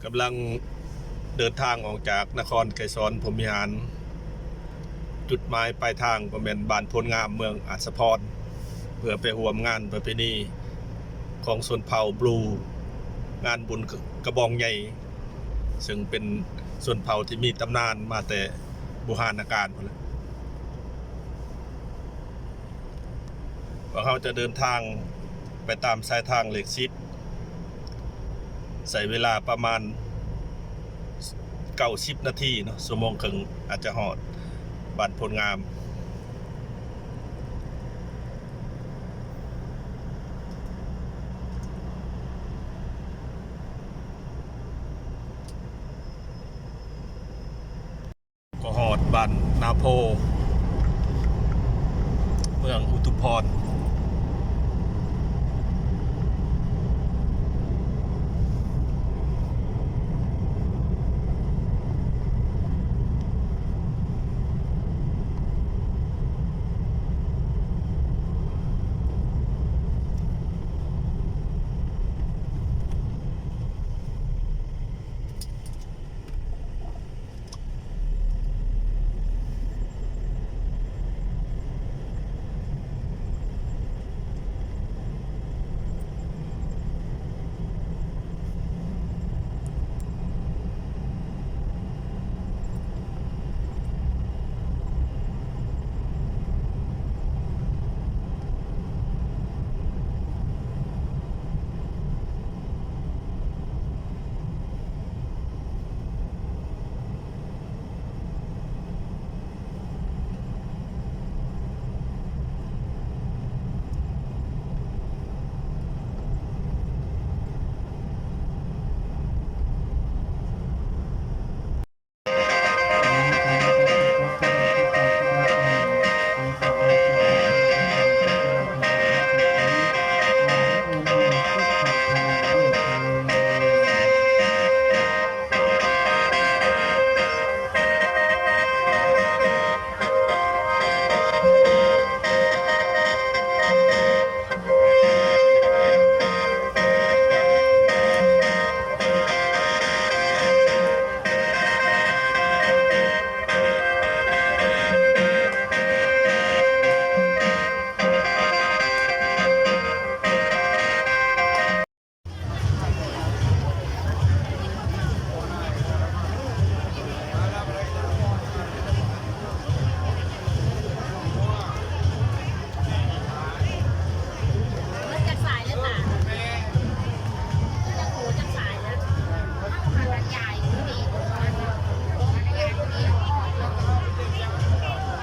ກຳລັງເດີນທາງອອກຈາກນະຄອນໄກສອນພົມວິຫານ, ຈຸດໝາຍປາຍທາງກໍແມ່ນບ້ານໂພນງາມ ເມືອງອາດສະພອນ ເພື່ອໄປຮ່ວມງານປະເພນີຂອງຊົນເຜົ່າບລູ ງານບຸນກະບອງໃຫຍ່ ເຊິ່ງເປັນຊົນເຜົ່າທີ່ມີຕຳນານມາແຕ່ບູຮານະການພຸ້ນລະ. ພວກເຮົາຈະເດີນທາງໄປຕາມສາຍທາງເລກສິບ ໃຊ້ເວລາປະມານເກົ້າສິບນາທີເນາະ, ຊົ່ວໂມງເຄິ່ງອາດຈະຮອດບ້ານໂພນງາມ. ກໍຮອດບ້ານນາໂພ ເມືອງອຸທຸພອນ.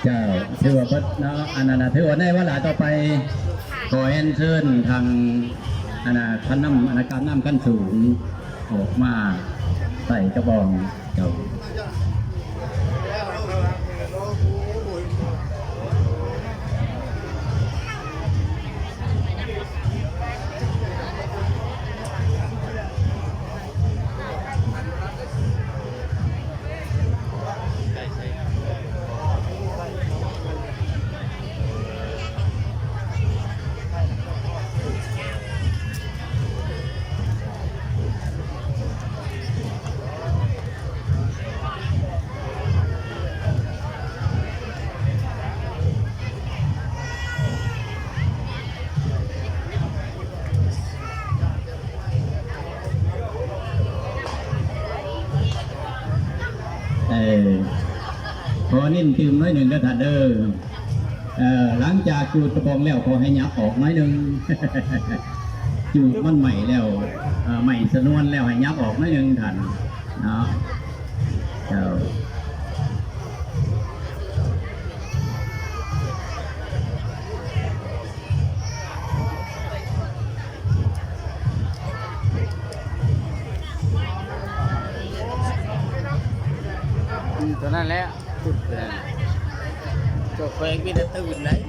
ເຈົ້າ ຖືວ່າເບິດເນາະ ອັນນັ້ນນະ ຖືວ່າໃນວາລະຕໍ່ໄປ ຂໍຮຽນເຊີນທາງ ອັນນ່າ ທ່ານນຳ ອັນນ່າ ການນຳຂັ້ນສູງ ອອກມາໃສ່ກະບອງເຈົ້າ. ເອີ ຂໍເນັ້ນຕື່ມໜ້ອຍໜຶ່ງເດີທ່ານເດີ. ເອີ ຫຼັງຈາກຈູດກະບອງແລ້ວ ຂໍໃຫ້ຫຍັບອອກໜ້ອຍໜຶ່ງ. ຈູດມັນໄໝ້ແລ້ວ ເອີ ໄໝ້ສະນວນແລ້ວ ໃຫ້ຫຍັບອອກໜ້ອຍໜຶ່ງທ່ານເນາະ. ເຈົ້າ. ອືມ ຕົວນັ້ນແຫຼະ ຈຸດນັ້ນ ເຈົ້າແຂວງມີແຕ່ຕື່ນໄດ໋.